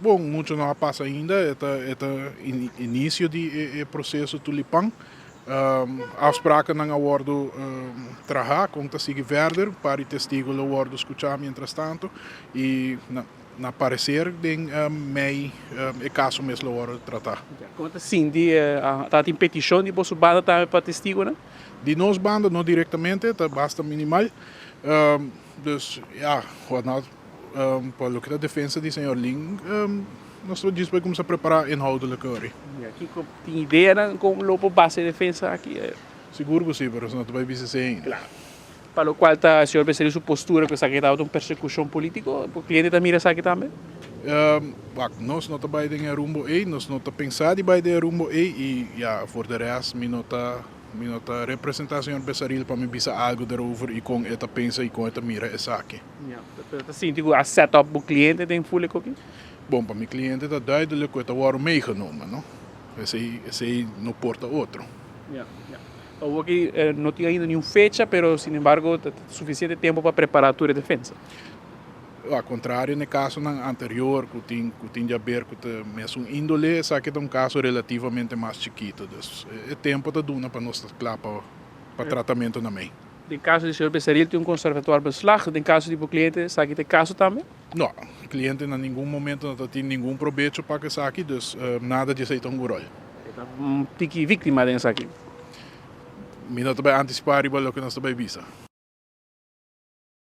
Bon, mucho no a pasa ainda, e ta inicio di e proceso Tulipan. Afsprakennan a wordo traha, con ta sigui verder, pa testigo lo wordo scucha mientras tanto y na parecer den mei e caso mes lo wordo trata. Con ta sinti, ta tin peticion di boso banda tambe pa testigo, no? Di nos banda no directamente, ta basta minimal. Dus ja, wat nou, pa loke ta defensa di señor Ling, nos ta bay cuminsa prepara inhoudelijk hoor. Ja, kico tin idea nan con lo por base defensa aki? Sigur cu si, pero no ta bay bisa ainda. Claro. Pa loke ta señor Besaril su postura cu esaki ta un persecucion politico, e cliente ta mira esaki tambe? Wak, nos no ta bay den rumbo ey, nos no ta pensa di bay den rumbo ey y ja, voor de rest, mi no ta representa señor Besaril pa mi bisa algo daarover y con e ta pensa y con e ta mira esaki. Ja, pero ta sinti cu a set up e cliente den full aki? Bon, pa mi cliente ta duidelijk cu e ta worden meegenomen, no? Esey no por ta otro. Ja. Aki no tin ainda ningun fecha, pero sin embargo, ta suficiente tempo pa prepara tur e defensa. Al contrario, den casonan anterior, cu tin di haber cu mesun indole, esaki ta un caso relativamente mas chikito. Dus e tempo ta duna pa nos cla pa tratamento na mei. Den caso di señor Besaril tin un conservatoire beslag, den caso di e cliente, esaki ta e caso tambe? No, cliente na ningun momento no tin ningun probecho pa esaki, dus nada di esey ta un rol. Un tiki victima den esaki. Mi no ta bay anticipa loke nos ta bay bisa.